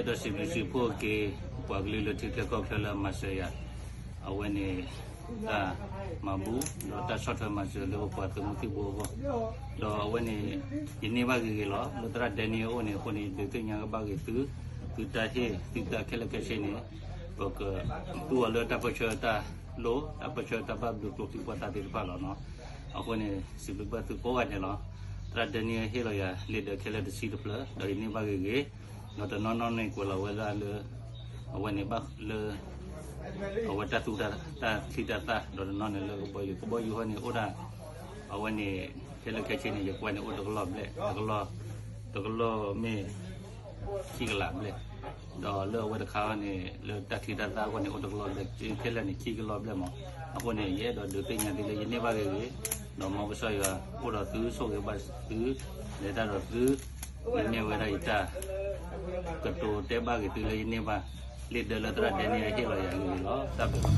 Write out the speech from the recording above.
ဒီးစံးဘျုးစံးဖှိၣ်က့ၤ ပှၤကလုာ်လၢထံချၢကီၢ်ချၢလၢအမၤစၢၤယၤ, အဝဲန့ၣ် တၢ်မၤဘူၣ် ဒီးတၢ်ဆီၣ်ထွဲမၤစၢၤလၢပပှၤသုးမုၢ်သံၣ်ဘိအဂီၢ်, ဒီးအဝဲန့ၣ် ယန့ၢ်ဘၣ်ဂ့ၤဂ့ၤလီၤ. လၢသရၣ်ဒဲနံအအိၣ်န့ၣ်အဃိန့ၣ် ဒုးသ့ၣ်ညါကဘၣ်ဂ့ၤသု, သုတၢ်ဟ့ၣ်သုတၢ်ခဲလၢာ်ခဲဆ့န့ၣ် ပကသူအီၤလၢတၢ်ပၢဆှၢတၢ်လိၣ်, တၢ်ပၢဆှၢတၢ်ဘၣ်ဘျုးကျိချံပှၢ်သၣ်သ့ၣ်တဖၣ်လီၤနီၤ. အဃိန့ၣ် စံးဘျုးဘၣ်သုကိးဂၤဒဲးလီၤ. သရၣ်ဒဲနံဟ့ၣ်လီၤယၤ လံာ်ဒၢးခဲလၢာ်တဆံတဖျၢၣ် ဒီးယန့ၢ်ဘၣ်ဂ့ၤဂ့ၤ, ဒီးတနီၤနီၤန့ၣ် ကွဲးလီၤဝဲဒၣ်လၢ အဝဲန့ၣ်ဘၣ်လၢ အဝဲတၢ်သူတၢ်ချံတၢ်သၣ်, ဒီးတနီၤန့ၣ်လၢကဘီယူၤ, ကဘီယူၤဟီန့ၣ်အိၣ်ဒၣ် အဝဲန့ၣ် ခဲလၢာ်ခဲဆ့န့ၣ် ယကွၢ်န့ၣ်အိၣ်တကလီၢ်ဘျဲၣ်, တကလီၢ်မ့ၢ် ခံကလးဘျဲၣ်, ဒီးလၢအဝဲတခါန့ၣ် လၢတၢ်ချံတၢ်သၣ်အဂီၢ်န့ၣ် အိၣ်တကလီၢ်ဘျဲၣ်, ခဲလၢာ်န့ၣ်ခံကလီၢ်ဘျဲၣ်မး. အဃိန့ၣ် ယအဲၣ်ဒိးဒုးသ့ၣ်ညါသုလၢယန့ၢ်ဘၣ်ဂ့ၤဂ့ၤ, ဒီးမ်ကစၢ်ယွၤအိၣ်ဒီးသု ဆိၣ်ဂ့ၤဘၣ်သု, လဲၤတၢ်ဒီးသု, ယမ့ၢ်ဝဲဒၣ်ယတၢ် ကတိၤတဲဘၣ်ဂ့ၤသုလၢယန့ၢ်ဘၣ် လံာ်ဒၢးလၢသရၣ်ဒဲနံဟ့ၣ်လီၤယၤအံၤလီၤ. တၢ်ဘျုးလီၤ.